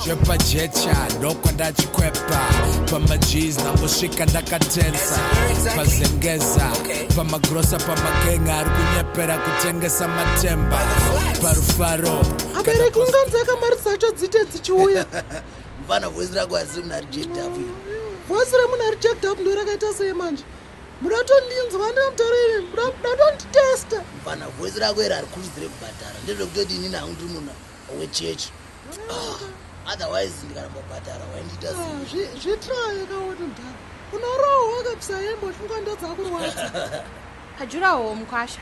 Zvepajecha ndokwandachikwepa, pamajis ndangosvika ndakatensa, pazengeza, pamagrosa, pamagenga ari kunyepera kutengesa matemba, parufaro. Abereki, unganzeka mari dzacho dzite dzichiuya. Mfana, voice rako asiri munhu ari jacked up iri. Voice remunhu ari jacked up ndo rakaita sei manje? Mudatondinzwa ndamutauriri, mudatonditesta. Mfana, voice rako iri harikurudzire kubhadhara. Ndezvekutoti inini hangu ndiri munhu wechechi. Ah, otherwise ndikaramba kubhadhara waindiita sei? Zvitraye kaoni mudhara, unorohwa kabisa hembe uchifunga ndedzakurwadza. Pajuraho mukwasha.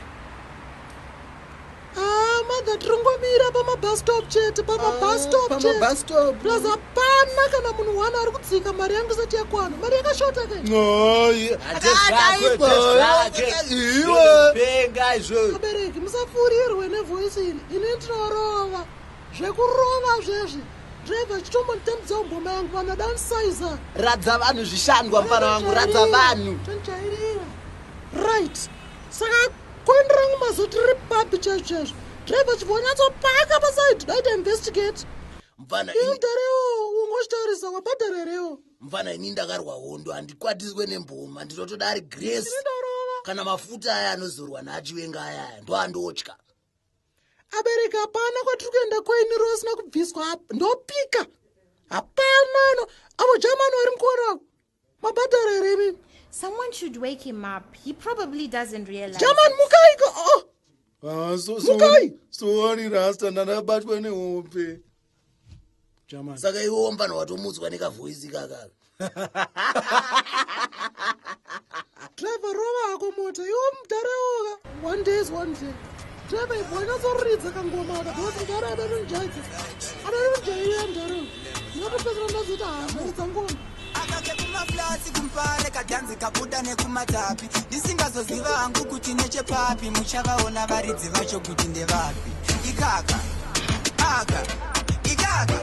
Ah, mother, tiringomira pamabus stop chete, pamabus stop chete. Pamabus stop. Plus hapana kana munhu one ari kudzika mari yangu isati yakwana. Mari yakashota ke. Iwe. Penga izvo. Abereki, musapfuurirwe nevoice iri. Ini ndinorova zvekurova zvezvi. Driver, chitombonditambidzawo mboma yangu, vanhu vadanisaiza. Radza vanhu zvishandwa, mufana wangu, radza vanhu. Tonjairira. Right, saka koini rangu mazoti riri papi chaizvo chaizvo? Driver, chibva wanyatsopaka paside, daita investigate. Mfana, Iwe mudharewo, ungochitarisa wabhadhara herewo? Mfana, ini ndakarwa hondo, handikwatiswe nemboma. Ndinotoda ari grace Ndorova. kana mafuta aya anozorwa naachiwenga aya aya ndo andotya. Abereki, hapana kwatiri kuenda koini rosina kubviswa apa. Ndopika hapana no avo jamani vari mukuona wako mabhadhara here imimi? Someone should wake him up. He probably doesn't realize. Jamani, mukaiko, oh. Ah, Mukai! Sorry rasta, ndandabatwa nehope. Jamani. Saka iwewo mfana watomutswa nekavoice kakaka. Driver, rova hako mota iwo mudharewoka. One day is one day. Driver, ibva wanyatsoridza kangoma aka because mudhare adanonjaidza, adanonjairira mudharewo. Ndingatopedzera ndazoita haridza ngoma. Akake kumaflats kuMbare, kadhanzi kabuda nekumatapi, ndisingazoziva hangu kuti nechepapi. Muchavaona varidzi vacho kuti ndevapi. Ikaka aka ikaka.